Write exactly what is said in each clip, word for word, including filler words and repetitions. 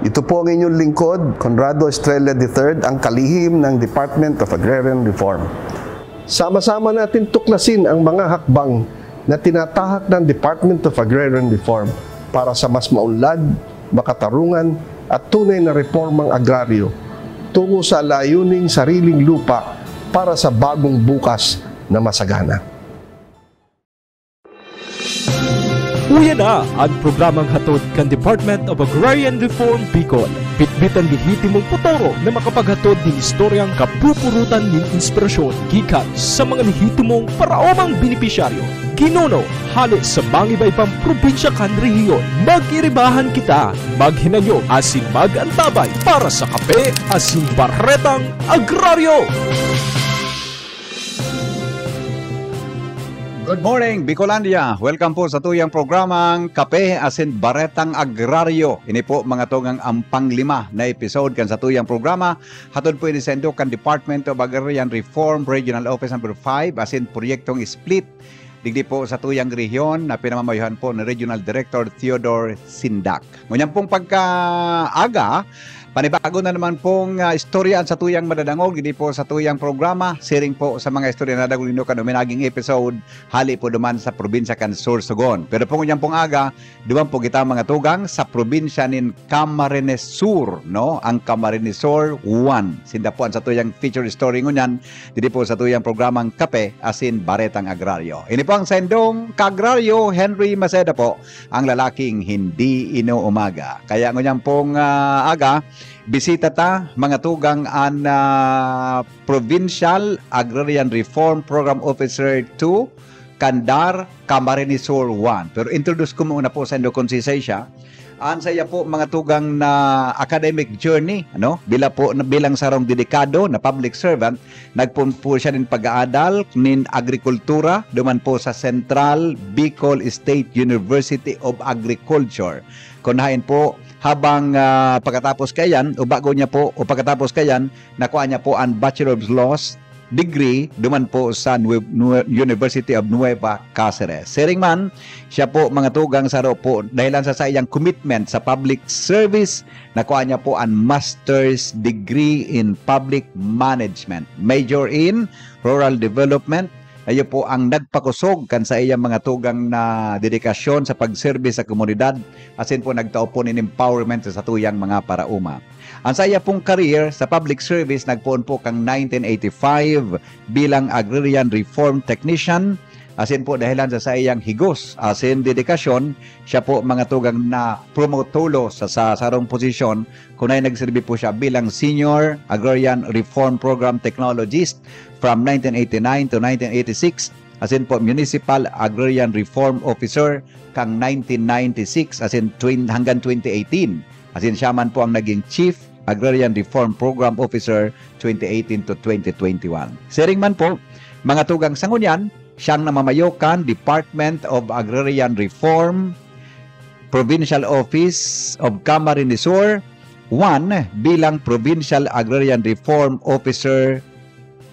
Ito po ang inyong lingkod, Conrado Estrella the third, ang kalihim ng Department of Agrarian Reform. Sama-sama natin tuklasin ang mga hakbang na tinatahak ng Department of Agrarian Reform para sa mas maunlad, makatarungan at tunay na reformang agraryo tungo sa layuning sariling lupa para sa bagong bukas na masagana. Uya na an programang hatod kan Department of Agrarian Reform Bicol. Bitbit an lehitimong potoro na makapaghatod nin istoryang kapupurutan nin inspirasyon gikan sa mga lehitimong paraomang benepisyaryo, ginuno, hale sa mangiba-ibang probinsya kan rehiyon. Mag-iribahan kita, maghinanyog asin mag-antabay para sa Kape asin Baretang Agraryo! Good morning, Bicolandia! Welcome po sa tuyang programang Kape asin Baretang Agraryo. Ini po, mga tugang, ang panglima na episode kan sa tuyang programa. Hatod po ini saindo kan Department of Agrarian Reform Regional Office Number five asin Proyektong Split digdi po sa tuyang rehiyon na pinamamayohan po ni Regional Director Theodore Sindak. Ngunyan pong pagkaaga, panibago na naman pong ah, istorya an sa tuyang madadangog digdi po sa tuyang programa, siring po sa mga istorya na dagog nindo kan uminaging episode, hali po duman sa probinsya kan Sorsogon. Pero po ngunyan pong aga, duman po kita, mga tugang, sa probinsya nin Camarines Sur, no? Ang Camarines Sur one. Sinda po an sa tuyang feature story ngunyan digdi po sa tuyang programang Kape asin Baretang Agraryo. Ini po ang saindong kaagraryo, Henry Maceda po, ang lalaking hindi inuumaga. Kaya ngunyan pong ah, aga, bisita ta, mga tugang, an ah, Provincial Agrarian Reform Program Officer two, kan DAR, Camarines Sur one. Pero introduce ko muna po saindo kun sisay siya. An saiya po, mga tugang, na academic journey, ano? Bila po, bilang sarong dedikado na public servant, nagpoon po siya nin pag-aadal nin agrikultura duman po sa Central Bicol State University of Agriculture. Kun haen po, habang ah, pagkatapos kaiyan, o bago niya po, o pagkatapos kaiyan, nakua niya po an Bachelor of Laws degree duman po sa Nue- Nue- University of Nueva Caceres. Siring man, siya po, mga tugang, saro po dahilan sa saiyang commitment sa public service, nakua niya po an Master's Degree in Public Management, major in Rural Development. Iyo po ang nagpakosog kan saiyang, mga tugang, na dedikasyon sa pagserbi sa komunidad, asin po nagtao po nin empowerment sa satuyang mga paraoma. An saiya pong career sa public service nagpoon po kan nineteen eighty-five bilang Agrarian Reform Technician, asin po dahilan sa saiyang higos asin dedikasyon, siya po, mga tugang, na promotulo sa, sa sarong posisyon, kun haen nagserbi po siya bilang Senior Agrarian Reform Program Technologist from nineteen eighty-nine to nineteen eighty-six, asin po Municipal Agrarian Reform Officer kan nineteen ninety-six asin twen- hanggang twenty eighteen. Asin siya man po ang naging Chief Agrarian Reform Program Officer twenty eighteen to twenty twenty-one. Siring man po, mga tugang, sa ngunyan, siyang namamayo kan Department of Agrarian Reform, Provincial Office of Camarines Sur one bilang Provincial Agrarian Reform Officer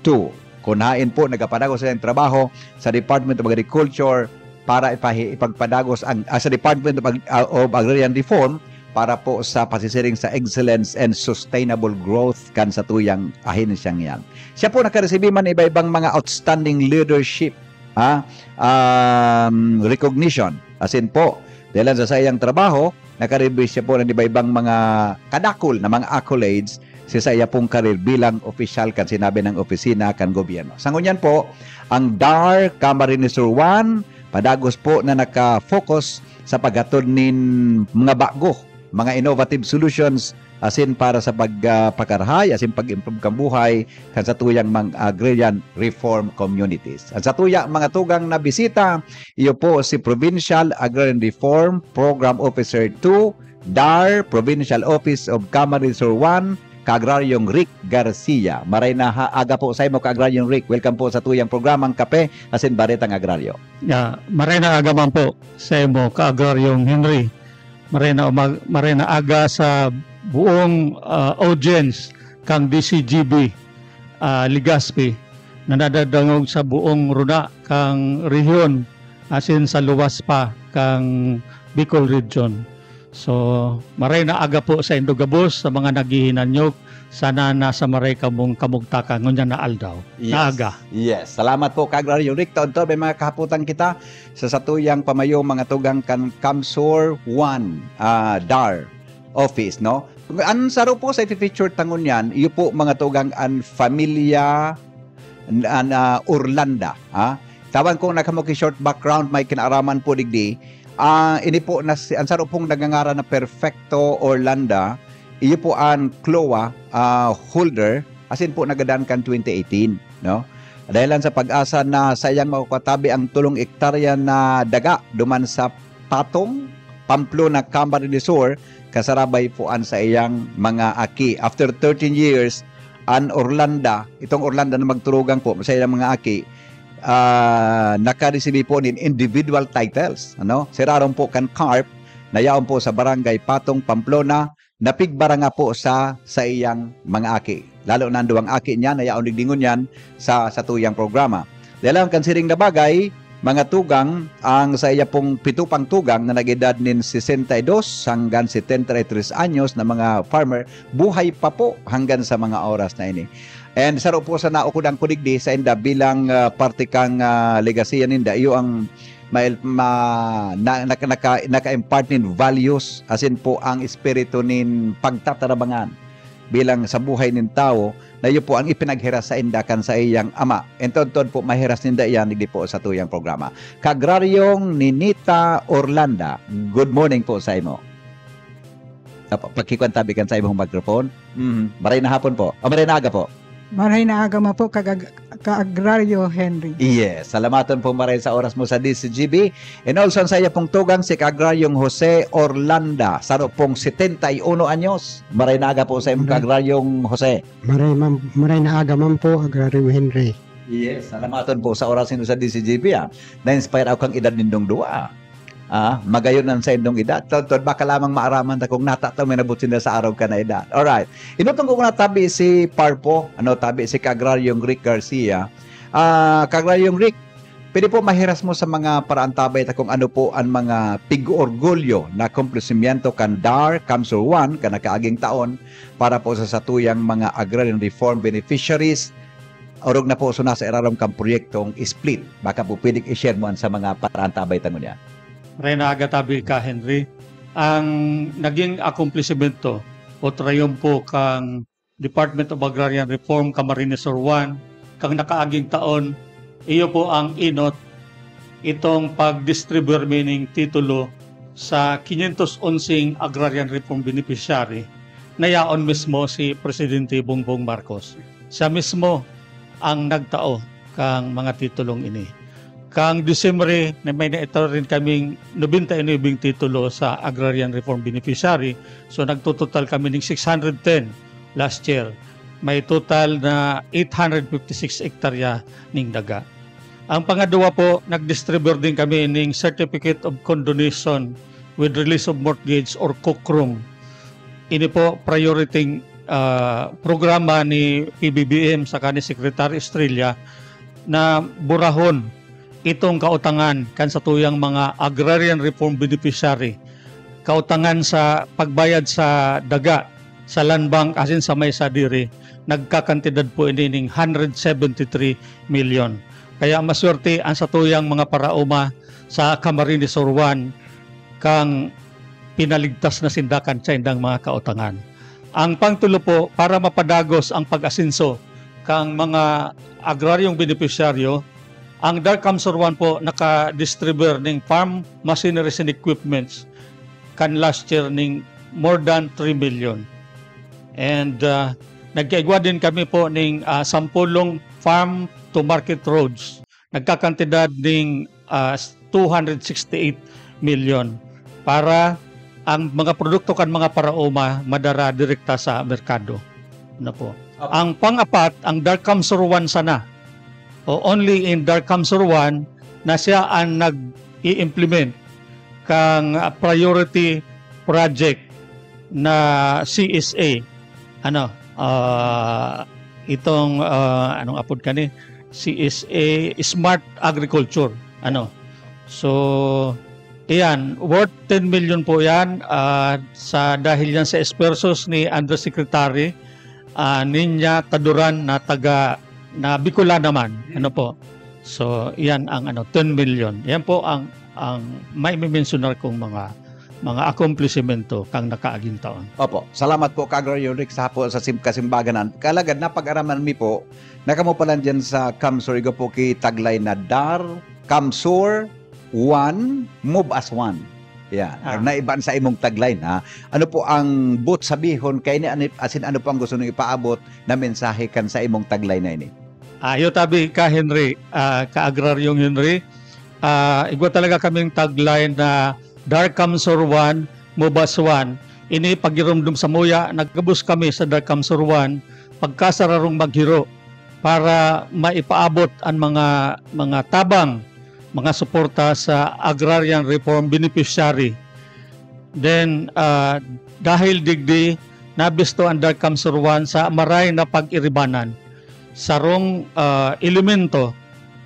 two. Kun haen po, nagapadagos sa trabaho sa Department of Agriculture para ipahi- ipagpadagos ang ah, sa Department of, Ag- ah, of Agrarian Reform para po sa pasisiring sa excellence and sustainable growth kan satuyang ahensyang yan. Siya po nakaresibi man iba-ibang mga outstanding leadership, ha, um, recognition. Asin po, dahilan sa saiyang trabaho, nakaresibi siya po ng iba-ibang mga kadakol na mga accolades sa saiya pong karir bilang opisyal kan sinabi ng opisina kan gobyerno. Sa ngunyan po, ang DAR Camarines Sur one, padagos po na naka-focus sa paghatod nin mga bago, mga innovative solutions, asin para sa pag, ah, pagkarahay, asin pag-improve kan buhay kan satuyang mga agrarian reform communities. Ang satuya, mga tugang, na bisita, iyo po si Provincial Agrarian Reform Program Officer two, DAR, Provincial Office of Camarines Sur one, Kaagraryong Rick Garcia. Maray na ha- aga po sa imo, Kaagraryong Rick. Welcome po sa tuyang programang Kape asin Baretang Agraryo. Ya, maray na aga man po sa imo, Kaagraryong Henry. Maray na, umag- maray na aga sa buong ah, audience kang D C G B ah, Legazpi na nadadangog sa buong runa kang rehiyon asin sa luwas pa kang Bicol Region. So, maray na aga po sa indo gabos, sa mga naghihinanyog, sana nasa maray kamong kamugtakan ngunyan na aldaw. Yes. Na aga. Yes. Salamat po, Ka-Agraryo Rick. Taon-taon may mga kahapotan kita sa satuyang pamayo, mga tugang kan Kamsor one, ah, dar office, no? An saro po sa ifi-feature ta ngunyan, iyo po, mga tugang, an pamilya na, na Orlanda, ha? Tawan ko na kamo ki short background, may kinaaraman po digdi. Ah, ini po na si, an saro pong nagangaran na Perfecto Orlanda, iyo po an CLOA, ah, holder, asin po nagadan kan twenty eighteen, no? Dahelan sa PAGASA na saiyang makukatabi ang tolong ektarya na daga duman sa Patong, Pamplona, Camarines Sur, kasarabay po an saiyang mga aki. After thirteen years, an Orlanda, itong Orlanda na magturugang po sa iyang mga aki, ah, nakaresibi po nin individual titles, ano? Siraron po kan CARP, na yaon po sa Barangay Patong, Pamplona, napigbaranga po sa saiyang mga aki. Lalo na an duwang aki niya na yaon digdi ngunyan sa satuyang programa. Dahelan kan siring na bagay, mga tugang, ang saiya pong pito pang tugang na nag-edad nin sesenta y dos hanggan setenta y tres anyos na mga farmer, buhay pa po hanggang sa mga oras na ini. And saro po sa naukodan ko digdi sainda bilang, ah, parte kang, ah, legasiya ninda, iyo ang mail-, ma-, na-, naka-, naka-, naka-impart nin values, asin po ang espiritu nin pagtatarabangan bilang sa buhay nin tawo, na iyo po ang ipinaghiras sainda kan saiyang ama. Entod-tod po, mahiras ninda iyan digdi po sa tuyang programa. Ka-Agraryong Ninita Orlanda, good morning po sa imo. Apa-, pakikuan tabi kan sa imong microphone. Mhm. Maray na hapon po. O, maray na aga po. Maray na aga man po, kag-, Ka-Agraryo Henry. Yes. Salamaton po maray sa oras mo sa D Z G B. And also, ang saiya pong tugang, si Ka-Agraryong Jose Orlanda, saro pong setenta y uno anyos. Maray na aga po sa imong Maray. Ka-Agraryong Jose. Maray, mam-, maray na aga man po, Agraryo Henry. Yes, salamaton po sa oras nindo sa D Z G B, ah. Na-inspire ako kang edad nindong duwa. Ah, magayon an saindong edad. Tod-tod, baka lamang maaraman ta kung natataw may nabot sinda sa arog ka na edad. Alright. Inutong ko na tabi si Parpo, ano, tabi si Ka-Agraryong Rick Garcia. Ah, Ka-Agraryong Rick, pwede po mahiras mo sa mga paraantabay ta kung ano po an mga pig-orgulyo na akomplesimiento kan dar, Kamsur one, kan nakaaging taon para po sa satuyang mga agrarian reform beneficiaries, orog na po so nasa irarom kan proyektong split. Baka po pwedeng i-share mo an sa mga paraantabay ta ngunyan. Maray na aga tabi ka, Henry. Ang naging akomplisimento o trayumpo kan Department of Agrarian Reform, Camarines Sur one, kan nakaaging taon, iyo po ang enot, itong pagdistribuyar mi ning titulo sa quinientos onseng agrarian reform beneficiary na yaon mismo si Presidente Bongbong Marcos. Siya mismo ang nagtao kan mga titulong ini. Kan Disyembre, na may naitao rin kaming nobenta y nuebe titulo sa agrarian reform beneficiary. So, nagtototal kami ning six hundred ten last year. May total na eight hundred fifty-six hektarya ning daga. Ang pangadwa po, nag-distribute din kami ning Certificate of Condonation with Release of Mortgage or COCROM. Ini po, priority, ah, programa ni P B B M saka ni Secretary Estrella na burahon itong kautangan kan satuyang mga agrarian reform beneficiary. Kautangan sa pagbayad sa daga, sa land bank, asin sa may sadiri, nagkakantidad po ini ning hundred seventy-three million. Kaya maswerte ang satuyang mga paraoma sa Camarines Sur one kang pinaligtas na sinda kan saindang mga kautangan. Ang pangtulo po, para mapadagos ang pag-asenso kang mga agraryong benepisyaryo, ang dar Kamsur one po naka-distribute ning farm machineries and equipments kan last year ning more than three million. And, ah, nagkaigwa din kami po ning, ah, sampulong farm to market roads. Nagkakantidad ning, ah, two hundred sixty-eight million para ang mga produkto kan mga paraoma madara direkta sa merkado. Ano po? Opo. Ang pang-apat, ang dar Kamsur one sana. O, only in dar Kamsur one na siya ang nag-i-implement kang, ah, priority project na C S A. Ano, ah, itong, ah, anong apod kani? C S A, Smart Agriculture. Ano? So, Iyan, worth ten million po yan. Ah, sa, dahil yan sa esfuerzos ni Undersecretary, ah, Niña Taduran na taga, na Bicola naman. Hmm. Ano po? So, yan ang ano, ten million. Yan po ang, ang maimimensionar kong mga, mga akomplisimento kang nakaaging taon. Opo. Salamat po, Kaagraryo Rick, sa po sa sim-, kasimbaganan. Kalagad, napag-araman mi po na kamo pala dyan sa CamSur, igwa po ki taglay na DAR, CamSur, one, move as one. Yan. Ah. Naiba an saimong tagline, ha? Ano po ang boot sabihon kaini, ani, asin ano po ang gusto niyong ipaabot na mensahe kan saimong tagline na ini? Ayo tabi ka, Henry, ah, Kaagraryong Henry. Ah, igwa talaga kaming tagline na DAR CamSur one, move as one. Ini pagiromdom samuya, nagabos kami sa DAR CamSur one, pagkasararong maghiro para maipaabot an mga, mga tabang, mga suporta sa agrarian reform beneficiary. Then, ah, dahil digdi, nabisto an DAR CamSur one sa maray na pag-iribanan, sarong, ah, elemento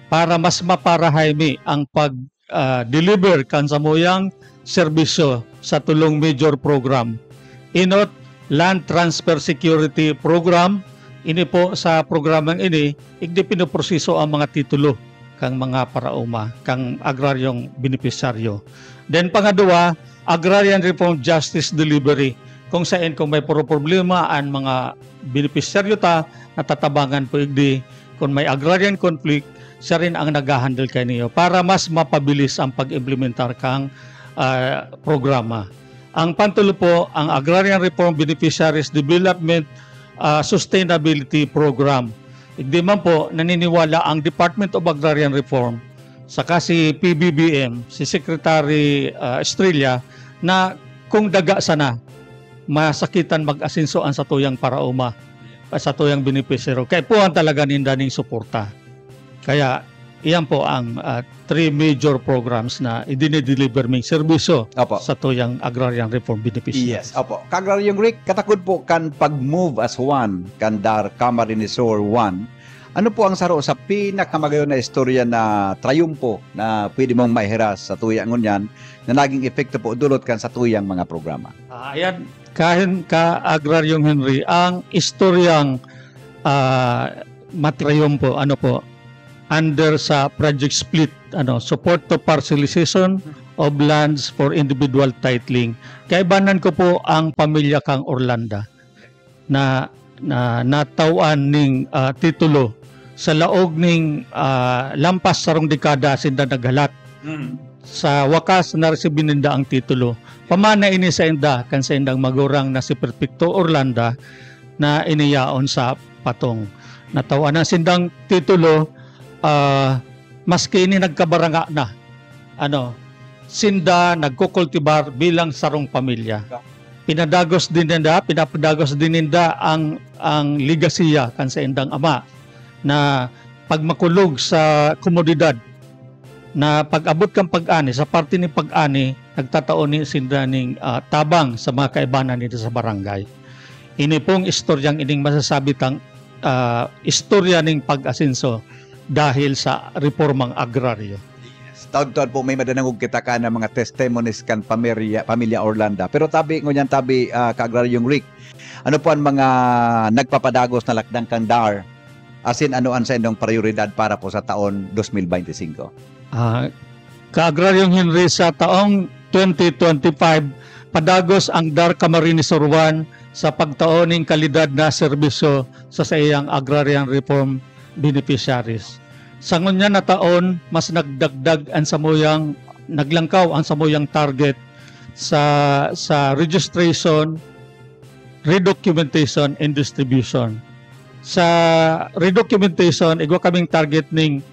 para mas maparahay mi ang pag, ah, deliver kan samuyang serbisyo sa tulong major program. Inot, Land Transfer Security Program. Ini po, sa programang ini, igdi pinoproseso ang mga titulo kang mga paraoma, kang agraryong benepisyaryo. Then, pangadwa, Agrarian Reform Justice Delivery. Kung saen, kung may puro problema an mga benepisyaryo ta, natatabangan po igdi. Kung may agrarian conflict, siya rin ang naghahandle kaniyo para mas mapabilis ang pag-implementar kang, ah, programa. Ang pantulo po, ang Agrarian Reform Beneficiaries Development, ah, Sustainability Program. Igdi man po, naniniwala ang Department of Agrarian Reform saka si P B B M, si Secretary, ah, Estrella, na kung daga sana, masakitan mag-asenso an satuyang paraoma, satuyang benepisyaryo. Kaipuhan talaga ninda ning suporta. Kaya, iyan po ang, ah, three major programs na idinideliver ming serbisyo Opo. satuyang agrarian reform beneficiaries. Yes, opo. Kaagraryong Rick, katakod po kan pag-move as one, kan DAR Camarines Sur one, ano po ang saro sa pinakamagayon na istorya na trayumpo na pwede mong maihiras sa tuya ngunyan na naging epekto po dulot kan satuyang mga programa? Ah, ayan, kahin, Kaagraryong Henry, ang istoryang, ah, matrayumpo, ano po, under sa Project SPLIT, ano, Support to Parcelization of Lands for Individual Titling. Kaibanan ko po ang pamilya kang Orlanda na, na natawan ning, ah, titulo sa laog ning, ah, lampas sarong dekada sinda naghalat. Mm. Sa wakas, naresibi ninda ang titulo. Pamana ini sainda kan saindang magurang na si Perfecto Orlanda na iniyaon sa patong. Natawan na sindang titulo, ah, maski ini nagkabaranga na, ano, sinda nagkukultibar bilang sarong pamilya. Pinadagos din ninda, pinapadagos din ninda ang, ang legasiya kan saindang ama na pagmakulog sa komunidad, na pag-abot kan pag-ani, sa parte ni pag-ani, nagtatao ni sinda ning, ah, tabang sa mga kaibanan dito sa barangay. Ini pong istoryang ining masasabi tang, ah, istorya ning pag-asenso dahil sa reformang agraryo. Yes. Taon-taon po may madanangog kita ka na mga testimonies kan pamilya, pamilya Orlanda. Pero tabi, ngunyan tabi, ah, Kaagraryong Rick, ano po ang mga nagpapadagos na lakdang kang DAR? Asin ano an saindong prayoridad para po sa taon dos mil beinti singko? Ah, Kaagraryong Henry, sa taong twenty twenty-five, padagos ang DAR Camarines Sur one sa pagtao ning kalidad na serbisyo sa saiyang agrarian reform beneficiaries. Sa ngunyan na taon, mas nagdagdag ang samuyang, naglangkaw ang samuyang target sa, sa registration, redocumentation, and distribution. Sa redocumentation, igwa kaming target ning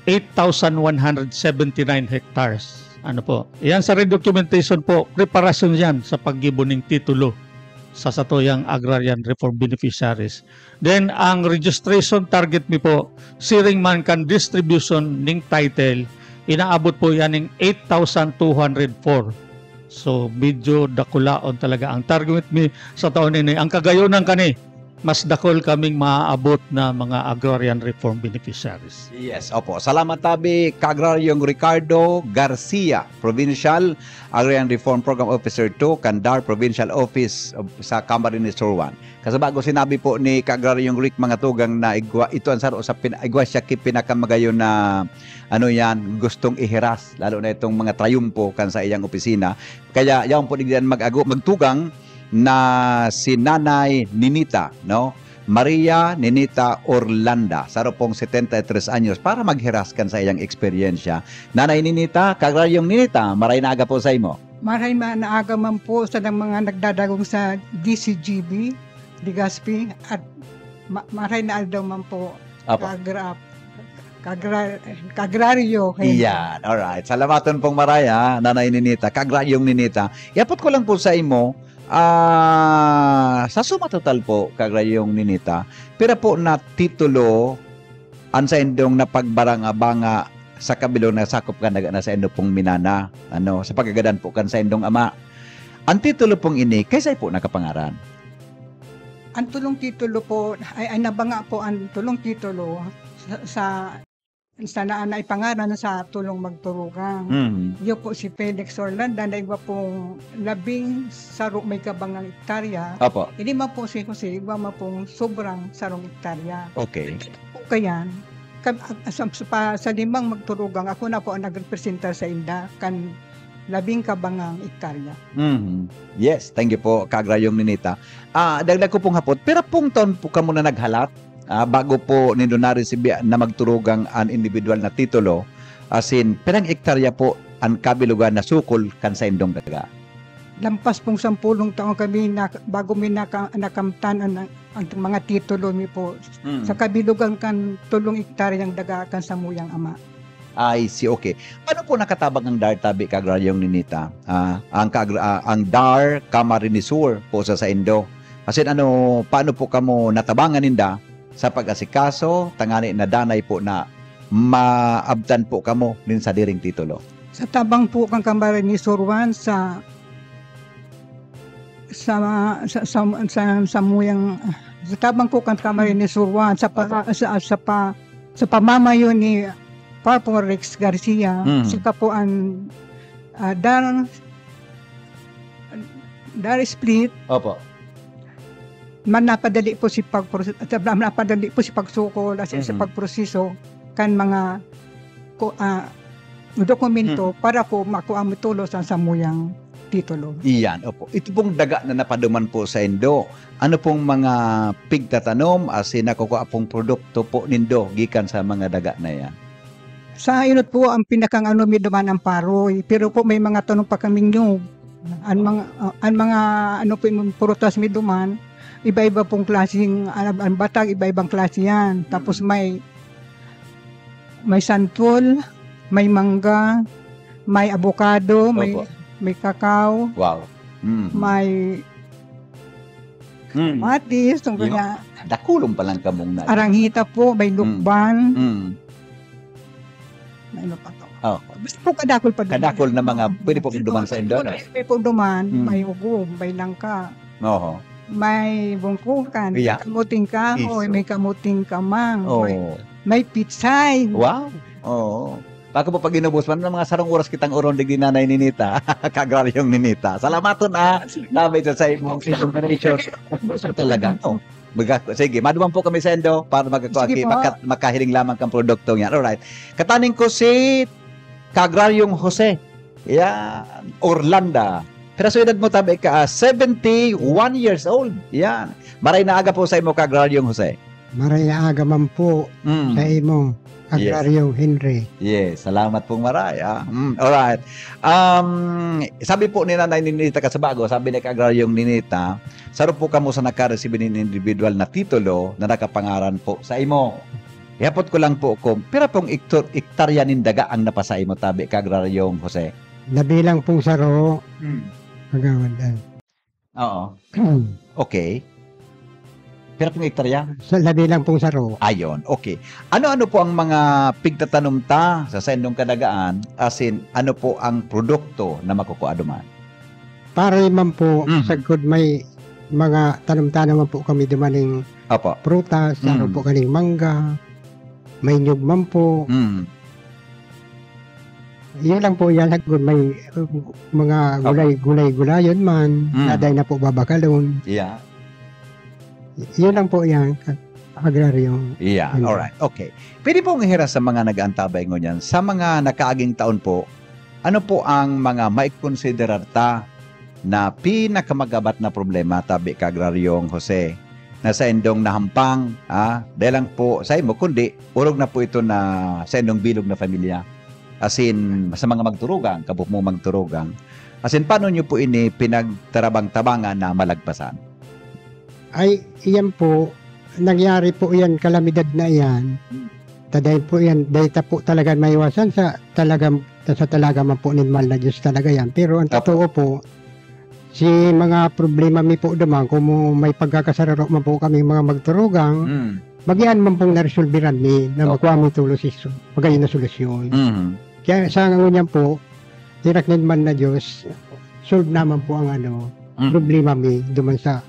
eight thousand one hundred seventy-nine hectares. Ano po? Iyan sa redocumentation po, preparasyon yan sa paggibo ning titulo sa satuyang agrarian reform beneficiaries. Then, ang registration target mi po, siring man kan distribution ning title, inaabot po yan ning eight thousand two hundred four. So, medyo dakulaon talaga ang target mi sa taon ini. Ang kagayonan kani, mas dakol kaming maaabot na mga agrarian reform beneficiaries. Yes, opo. Salamat tabi, Kaagraryong Ricardo Garcia, Provincial Agrarian Reform Program Officer two, kan DAR Provincial Office of, sa Camarines Sur one. Kasi bago sinabi po ni Kaagraryong Rick mga tugang na igwa, ito ang saro sa pin-, igwa siya ki pinakamagayon na, ano yan, gustong ihiras, lalo na itong mga trayumpo kan sa iyang opisina. Kaya yaon po digdian mag-ago, magtugang na si Nanay Ninita, no? Maria Ninita Orlanda, saro pong setenta y tres anyos, para maghiras kan sa iyang eksperyensya. Nanay Ninita, Kaagraryong Ninita, maray na aga po sa imo. Maray ma-, na aga man po sa mga nagdadagong sa D C G B, Legazpi, at ma-, maray na aldaw man po, Apo. Kagra-, kagra-, Kaagraryo, Henry. Iyan, alright. Salamaton pong maray, ha, Nanay Ninita, Kaagraryong Ninita. Iapot ko lang po sa imo, ah, sa suma total po, Kaagraryong Ninita, pira po na titulo an saindong napagbaranga-banga sa kabilog na sakop kan daga na saindo pong minana, ano, sa pagkagadan po kan saindong ama? An titulo pong ini, kaisay po nakapangaran? Ang tulong titulo po, ay, ay nabanga po ang tulong titulo sa, sa, sa na, naipangaran sa tulong magturugang. Mm. Iyo po si Felix Orlanda na igwa pong labing saro may kabangang hektarya. Opo. Ini man po si Jose, igwa man pong sobrang sarong hektarya. Okay. Po kayan, kam-, sa, sa, pa, sa limang magturugang, ako na po ang nagrepresenta sa inda, kan labing kabangang hektarya. Mhm. Yes, thank you po, Kaagraryong Ninita. Ah, dagdag ko pong hapot, pira pong taon po kamo na naghalat, ah, bago po nindo naresibi na magturugang an individual na titulo? Asin, pirang hektarya po an kabilogan na sukol kan saindong daga? Lampas pong sampulong taon kami na, bago mi naka-, nakamtan an, ang mga titulo mi po. Mm. Sa kabilogan kan tulong hektaryang daga kan samuyang ama. I see, okay. Paano po nakatabang ang DAR tabi, Kaagraryong Ninita? Ah, ang kaagra-, ah, ang DAR Camarines Sur po sa saindo. Asin ano, paano po kamo natabangan ninda sa pag-asikaso, tangani na danay po na maabtan po kamo nin sadiring titulo? Sa tabang po kan Camarines Sur one, sa, sa, sa, sa, sa, samuyang, sa tabang po kan Camarines Sur one, sa pa-, Opo. sa, sa pa-, sa pamamayo ni Papa Rex Garcia, Mm. sika po an, ah, DAR, DAR split. Opo. Man napadali po si pagprose-, napadali po si pagsukol, as in, sa Mhm. pagproseso kan mga ko-, ah, dokumento Mhm. para po makua mo tulos an samuyang titulo. Iyan, opo. Ito pong daga na napaduman po saindo, ano pong mga pigtatanom asin nakukua pong produkto po nindo gikan sa mga daga na yan? Sa inot po, ang pinakang ano mi duman ang paroy, pero po may mga tanom pa kaming nyug. An mga, ah, an mga ano po, yung prutas mi duman, iba-iba pong klaseng, an, an batag, iba-ibang klase yan. Tapos Mm. may, may santol, may mangga, may abokado, may, Opo. may kakao, Wow. Mm. may Mm. kamatis, tungkol Yung nga dakulon pa lang kamong na- aranghita po, may Mm. lukban. Mm. May ano pa to? Oh. Basta po kadakol pa duman. Kadakol na mga pwede po duman sa indo, no? May po duman, Mm. may ugob, may langka. Oho. May bungkukan, Yeah. may kamuting kahoy, Iso. may kamuting kamang, may, Oh. may pitsay. Wow. Oo. Baka po pag inubos man, mga sarong oras kitang oron digdi, Nanay Ninita, Kaagraryong Ninita. Salamaton, ah. Sabi sa, sa imong information. Gusto talaga, no? Maga-, sige, maduman po kami saindo para magkakuha Sige ki-, po. maka-, makahiling lamang kang produkto niyan. Alright. Kataning ko si Kaagraryong Jose. Yan. Orlanda. Pero sa edad mo, tabi ka, ah, seventy-one years old. Yan. Maray na aga po sa imo, Kaagraryong Jose. Maray na aga man po Mm. sa imo, Yes. Agraryong Henry. Yes, salamat pong maray, ah. Mm, alright. Um, sabi po ni Nanay Ninita Kasabago, sabi ni Kaagraryong Ninita, "Saro po kamo sa nakaresibi nin individual na titulo na nakapangaran po sa imo." Ihapot ko lang po kung pira pong ektor-, ektarya nin daga ang napasa imo, tabi, Kaagraryong Jose? Nabilang pong saro, Mm. Kagawad, ah. Oo. Okay. Pira pong hektarya? Sa labi lang pong saro. Ayon, okay. Ano-ano po ang mga pigtatanom ta sa saindong kadagaan? As in, ano po ang produkto na makukuha duman? Paroy man po, Mhm. sagkod may mga tanom-tanom man po kami duman ning Opo. prutas, Mm. ano po kaning mangga, may niyog man po. Mm. Yun lang po yan, hagod may, uh, mga Opo. gulay, gulay-gulayon man, Mm. na dai na po babakalon. Yeah. Yun lang po yan, ka-, agraryo. Yeah, Yun. alright. Okay. Pwede pong ihiras sa mga nag-aantabay ngunyan, sa mga nakaaging taon po, ano po ang mga maikonsiderar ta na pinakamagabat na problema, tabi ka, Agraryong Jose, na saindong nahampang, ah, dai lang po sa imo, kundi orog na po ito na saindong bilog na pamilya? Asin sa mga magturugang, kabo mo magturugang, asin paano niyo po ini pinagtarabang-tabangan na malagpasan? Ay, iyan po, nangyari po iyan, kalamidad na iyan. Hmm. Ta dai po iyan, dai ta po talaga maiwasan sa talagang, sa talaga man po nin mahal na Diyos talaga iyan. Pero ang Opo. totoo po, si mga problema mi po duman, kung mo-, may pagkakasararo man po kami mga magturugang, Hmm. magian man pong naresolbiran mi na Opo. makua mi tolos iso, magayon na solusyon. Mhm. Kaya sa ngunyan po, tirak nin mahal na Diyos, solve naman po ang ano, Mm. problema mi duman sa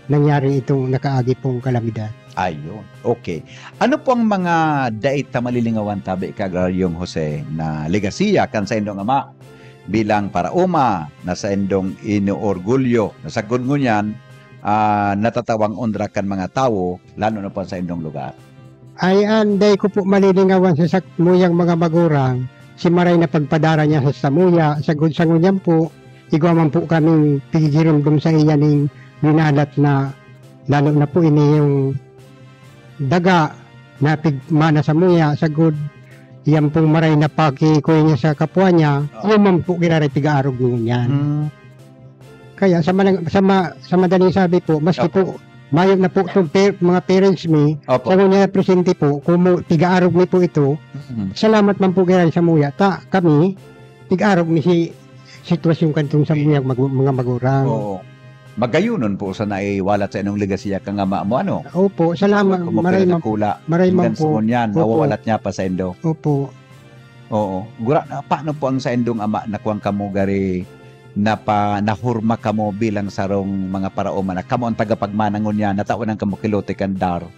nangyari itong nakaagi pong kalamidad. Ayun. Okay. Ano po ang mga dai ta malilingawan, tabi ka, Agraryong Jose, na legasiya kan saindong ama bilang paraoma na saindong inoorgulyo, na sagkod ngunyan, ah, natatawang onra kan mga tawo, lalo na po sa indong lugar? Ay, an dai ko po malilingawan sa sak-, muyang mga magurang, si maray na pagpadara niya sa samuya, sagkod sa ngunyan po, igwa man po kaming pigigiromdom sa iya ning winalat na, lalo na po ini yung daga na pigmana samuya, sagkod, yan pong maray na pakikuya niya sa kapwa niya, Oo. yun man po giraray pigaarog ngunyan. Hmm. Kaya sa manang-, sa ma-, sa madaling sabi po, maski Opo. po mayo na po itong per-, mga parents mi, Opo. sa ngunyan presente po, kung mo-, pigaarog mi po ito, Mhm. salamat man po giraray samuya. Ta, kami, pigaarog mi si sitwasyon kantong sa Oy. mga magu-, mga magurang. Oo. Magayonon po sana iwalat sa inong legasiya kang ama mo, ano? Opo, salamat. Kung mo Maray man, pinanakula, maray man hanggang sa po. ngunyan, Opo. nawawalat niya pa sa indo. Opo. Oo. Gura-, paano po ang saindong ama na kuwan kamo gari napa-, nahurma kamo bilang sarong mga paraoma na kamo ang tagapagmana ngunyan, natawan kamo ki lote kan DAR?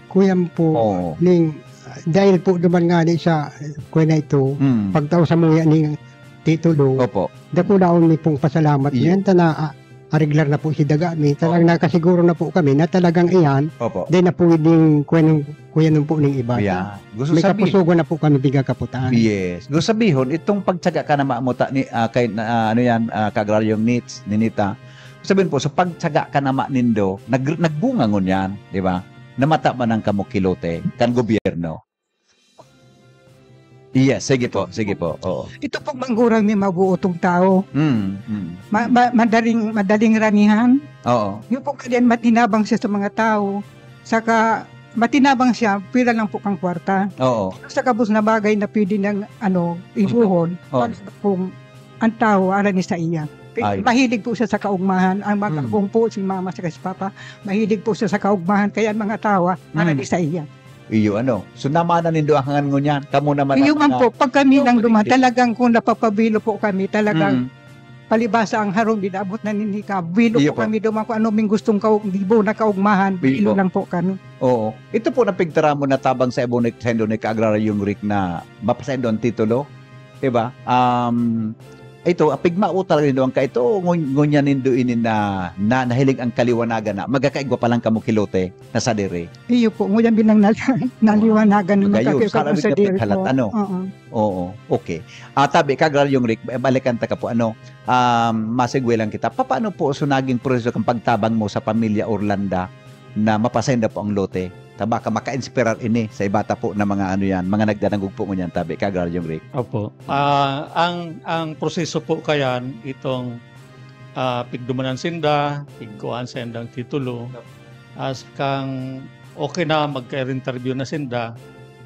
Kuyan po, Oo. ning, dahil po duman ngani sa, kuwan na ito, Mm. pagtao samuya ning titulo, Opo. dakulaan mi pong pasalamat Iyo. niyan, ta na, ah, areglar na po si daga mi. Talagang Oo. nakasiguro na po kami na talagang iyan, Opo. di na pwedeng kuwan, kuwan po ning iba. Yeah. Gusto May sabi- kapusugan na po kami, biga kaputan. Yes. Gusto sabihon, itong pagtsaga ka na maamuta ni, ah, kay, na, ah, ano yan, ah, Kagraryong Nits, Ninita, sabihin po, sa pagtsaga ka na ma nindo, nag-, nagbunga ngunyan, di ba? Namata man ang kamo ki lote, kan gobyerno. Yes, sige po, sige po, oo. Ito pong manggurang ni mabuotong tao. Mm, mm, Ma-, mm. ma-, madaling, madaling ranihan. Oo. Yung pong kalian, matinabang siya sa mga tao. Saka, matinabang siya, pira lang po kang kwarta. Oo. Sa kabos na bagay na pwede niyang, ano, ibuhon, Oo. pag kung ang tao, aram ni sa iya. Pi-, Ay. mahilig po siya sa kaugmahan. Ang mga Mm. kagumpo, si mama saka si papa, mahilig po siya sa kaugmahan. Kaya ang mga tao, aram Mm. ni sa iya. Iyo, ano? So, namana nindo ang hangan ngunyan. Kamo naman Iyo ang man mga po, pag kami Iyo, lang duman, hindi. talagang kung napapabilo po kami, talagang Mm. palibasa ang harong, di naabot na ninhi ka. Bilo Iyo po po. kami duman kung ano ming gustong kaug-, gibo na kaugmahan, Iyo bilo po. lang po kami. Oo. Ito po na pigtaramon na tabang sa ibong ni, sa indo ni Kaagraryong Rick na mapasaindo ang titulo. Di ba? Um, ito, apigmao talaga nindo ang kaito, ngun-, ngunyan nindo ini na, na nahiling ang kaliwanagan na magkakaigwa pa lang kamo ki lote na sadiri. Iyo po, ngunyan binang nal-, naliwanagan ng Magayon, magkakaigwa sa aramid sa na diri pighalat, po. ano? Oo. Oo, okay. Ah, tabi, Kagraryong Rick, ba-, balikan ta ka po, ano, um, masigwe lang kita. Papaano po so naging proseso kang pagtabang mo sa pamilya Orlanda na mapasenda po ang lote? Ta baka maka-inspirar ini sa iba ta po na mga ano yan, mga nagdadangog po ngunyan, tabi, Kagraryong Rick. Opo. Ah, ang, ang proseso po kayan, itong, ah, pigdumanan sinda, pigkuhaan sa indang titulo, as kang okay na, magka-interview na sinda,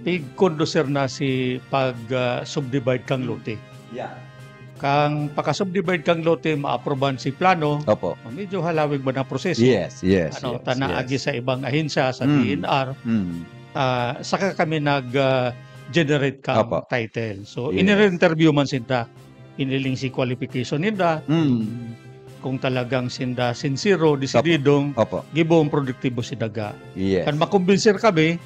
pigkondusir na si pag, ah, subdivide kang Hmm. lote. Yeah. Kang paka-subdivide kang lote, maaprubahan si plano, Opo. medyo halawig ba na proseso? Yes, yes, Ano, yes, tana yes. agi sa ibang ahensya, sa Mm. D N R, Mm. ah, saka kami nag, ah, generate kang Opo. title. So, Yes. inire-interview man sinda. Hiniling si qualification ninda. Mm. kung talagang sinda sinsero, desididong, Opo. Gibong produktibo si daga. Yes. Kan makumbinser kami,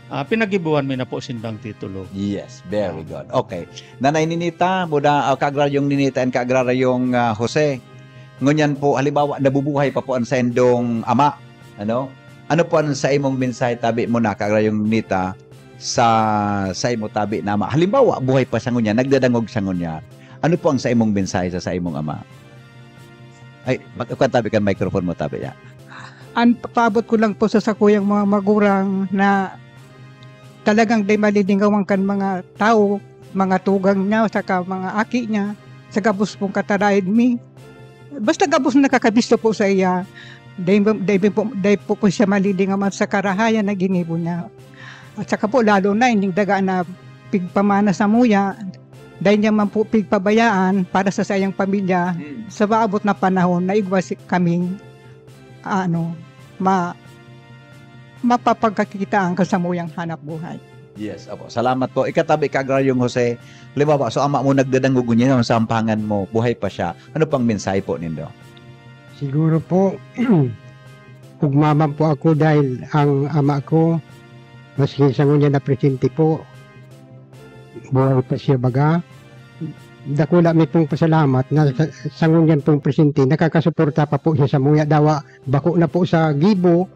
ah, pinagibuhan mi na po sindang titulo. Yes, very Ah. good. Okay. Nanay Ninita, muda, ah, Kaagraryong Ninita and Kaagraryong, ah, Jose. Ngunyan po, halimbawa, nabubuhay pa po ang saindong ama, ano? Ano po ang sa imong mensahe, tabi mo na, Kaagraryong Ninita, sa, sa imo tabi na ama? Halimbawa, buhay pa siya ngunyan, nagdadangog siya ngunyan. Ano po ang sa imong mensahe sa, sa imong ama? Ay, mag-, kuwan, tabi kan microphone mo, tabi niya. An papaabot ko lang po sa sakuyang mga magurang na talagang dai malilingawan kan mga tawo, mga tugang niya, saka mga aki niya, sa gabos pong kataraed mi. Basta gabos na nakakabisto po sa iya, dai, dai po, dai po, po siya malilingawan sa karahayan na ginibo niya. At saka po, lalo na, ining daga na pigpamana samuya, dai niya man po pigpabayaan para sa saiyang pamilya, Mm. sa maabot na panahon na igwa si, kaming, ano, ma-, mapapagkakitaan kan samuyang hanap buhay. Yes, opo. Salamat po. Ikatabi, Kaagraryong Jose, halimbawa, so ama mo nagdadangog niya, sa ampangan mo, buhay pa siya. Ano pang mensahe po nindo? Siguro po, ugma man po ako dahil ang ama ko, maski sa ngunyan na presente po, buhay pa siya baga. Dakula mi pong pasalamat na sa, sa ngunyan pong presente, nakakasuporta pa po siya samuya. Dawa, bako na po sa gibo,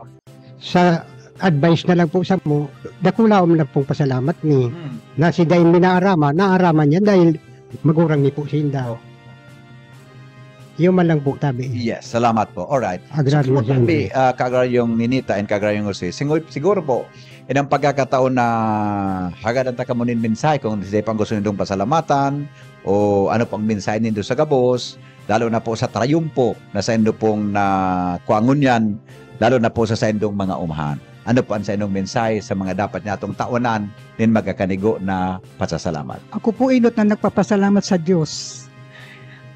sa advice na lang po samo, dakula man lang pong pasalamat mi. Mm. Na si Dain mi naaraman, naaraman niya dahil magurang mi po sinda. Oh. Yun man lang po, tabi. Yes, salamat po. Alright. Agraryo So, tabi, Henry. ah, Kaagraryong Ninita and Kaagraryong Jose. Singu-, siguro po, inang pagkakataon na hagadan ta kamo nin mensahe kung sino pang gusto nindong pasalamatan o ano pang mensahe nindo sa gabos, lalo na po sa trayumpo na saindo pong nakuha ngunyan, lalo na po sa saindong mga umahan. Ano po ang saindong mensahe sa mga dapat niya atong tawanan nin magkakanigo na pasasalamat? Ako po, inot na nagpapasalamat sa Diyos.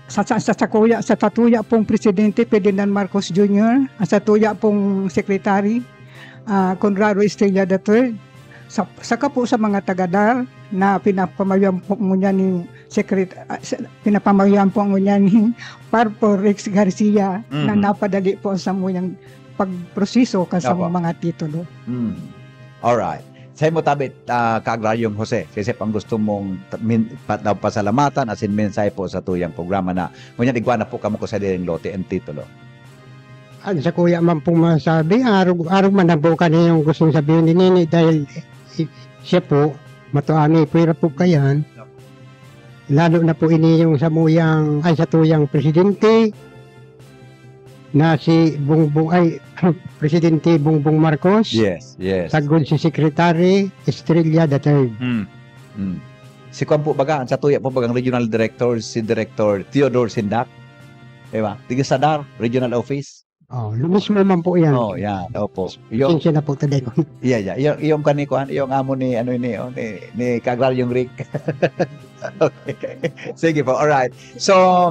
Sa, sa, sa, sa kuya, sa satuya pong Presidente Ferdinand Marcos Junior, ang satuya pong Secretary, ah, Conrado Estrella the third, sa, saka po sa mga taga-DAR na pinapamawian po ngunyan ni Secret-, ah, sa, pinapamawian po ngunyan ni Parpo Rex Garcia na Mhm. napadali po sa muyang pagproseso kan Opo. samong mga titulo. Mm. Alright. Sa imo tabi, ah, Kaagraryong Jose, sa isip ang gusto mong t-, min-, pa-, na pasalamatan asin mensahe po sa tuyang programa na ngunyan igwa na po kamo ko sa diring lote and titulo. An sakuya man pong masabi, arog, arog man na po kani yung gustong sabihin ni Nini dahil, eh, siya po, matuani, pwera po kayan. Lalo na po ini yung samuyang, ay, satuyang presidente na si Bongbong, ay, Presidente Bongbong Marcos. Yes, yes. Sagod si Secretary Estrella the third. Mm. Mm. Si kuwan po baga, ang satuya po bagang regional director, si Director Theodore Sindak. Di ba? Tiga sa DAR, regional office. Oh, lo mismo man po yan. Oh, yan. Opo. Yung Pasensya na po, Taday. Yeah, yeah. Yung, yung kani kuwan, yung amo ni, ano ni, oh, ni, ni Kaagraryong Rick. Okay. Sige po, alright. So,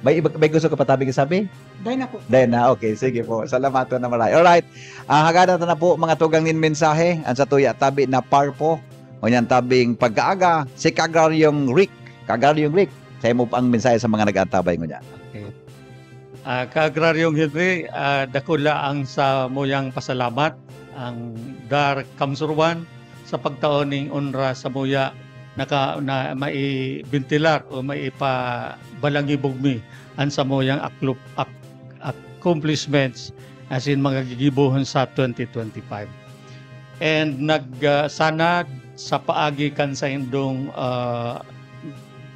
may iba, may gusto ka pa tabi isabi? Dai na po. Dai na, okay. Sige po. Salamat po na maray. Alright. Ah, hagada ta na po, mga tugang nin mensahe. Ang satuya tabi na Parpo. Ngunyan tabing pagkaaga, si Kaagraryong Rick. Kaagraryong Rick, sa imo pa ang mensahe sa mga nag-aantabay ngunyan. Okay. Ah, Kaagraryong Henry, ah, dakula ang samuyang pasalamat, ang DAR Kamsuruan, sa pagtao ning onra samuya naka-, na maibentilar o maipabalangibog mi an samuyang aklup-, ak-, accomplishments asin mga gigibohon sa twenty twenty-five. And nag, ah, sana sa paagi kan saindong, ah,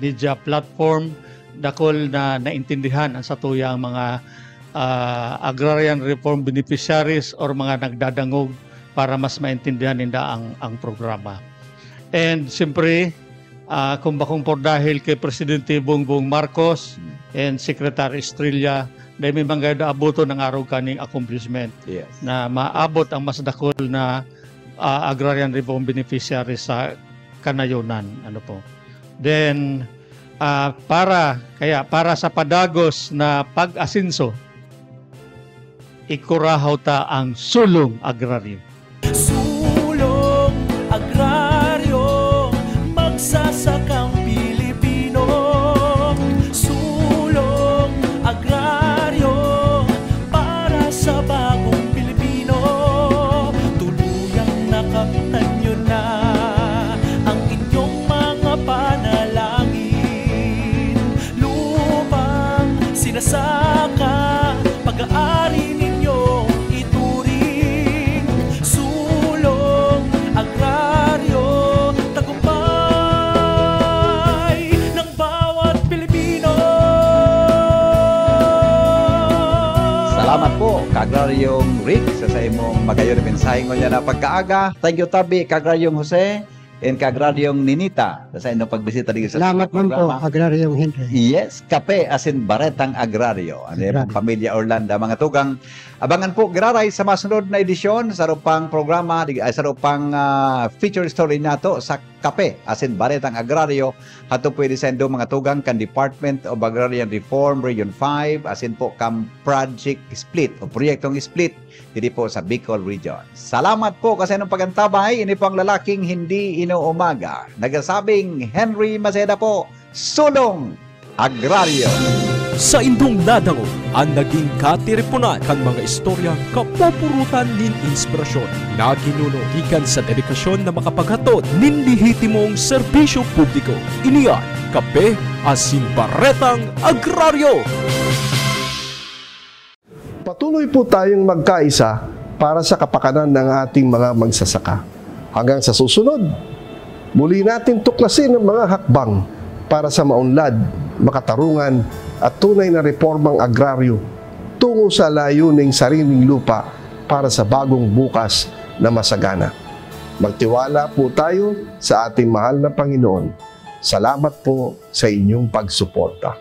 media platform, dakul na naintindihan ang satuyang mga, ah, agrarian reform beneficiaries or mga nagdadangog para mas maintindihan ninda ang, ang programa. And siyempre, ah, kung bakong por dahil kay Presidente Bongbong Marcos and Secretary Estrella, dai mi man gayod abuton ang arog kaning accomplishment Yes. na maabot ang mas dakul na, ah, agrarian reform beneficiary sa kanayonan. Ano po? Then, ah, para, kaya para sa padagos na pag-asenso, ikurahaw ta ang sulong agraryo. Sulong agraryo, magsasakang Pilipino. Sulong agraryo. Sa bagong Pilipino, tuluyang nakamtan nyo na ang inyong mga panalangin. Lupang sinasaka, pag-aari ninyong ituring. Sulong agraryo, tagumpay ng bawat Pilipino. Salamat po, Kagraryong Rick, sa, sa imong magayon na mensahe ngunyan na pagkaaga. Thank you, tabi, Kagraryong Jose, and Kagraryong Ninita, sa, sa inyong pagbisita dito sa Salamat man po, programa. Kagraryong Henry. Yes, kape asin baretang agraryo. Ano yung Agraryo. Pamilya Orlando, mga tugang. Abangan po, giraray, sa masunod na edisyon, sa rupang programa, di, ay, sa rupang, ah, feature story nato sa kape asin baretang agraryo. Hato pwede sa indo, mga tugang, kan Department of Agrarian Reform, Region five, asin po kan Project Split o Proyektong Split diri po sa Bicol Region. Salamat po kasi ng pagantabay. Ini po ang lalaking hindi inuumaga. Nagsasabing Henry Maceda po, Sulong Agraryo. Sa indong nadangog an naging katiriponan kan mga istoryang kapupurutan nin inspirasyon na ginuno gikan sa dedikasyon na makapaghatod nin lehitimong serbisyo publiko. Ini an Kape asin Baretang Agraryo. Patuloy po tayong magkaisa para sa kapakanan ng ating mga magsasaka. Hanggang sa susunod, muli natin tuklasin ang mga hakbang para sa maunlad, makatarungan at tunay na reformang agraryo tungo sa layuning sariling lupa para sa bagong bukas na masagana. Magtiwala po tayo sa ating mahal na Panginoon. Salamat po sa inyong pagsuporta.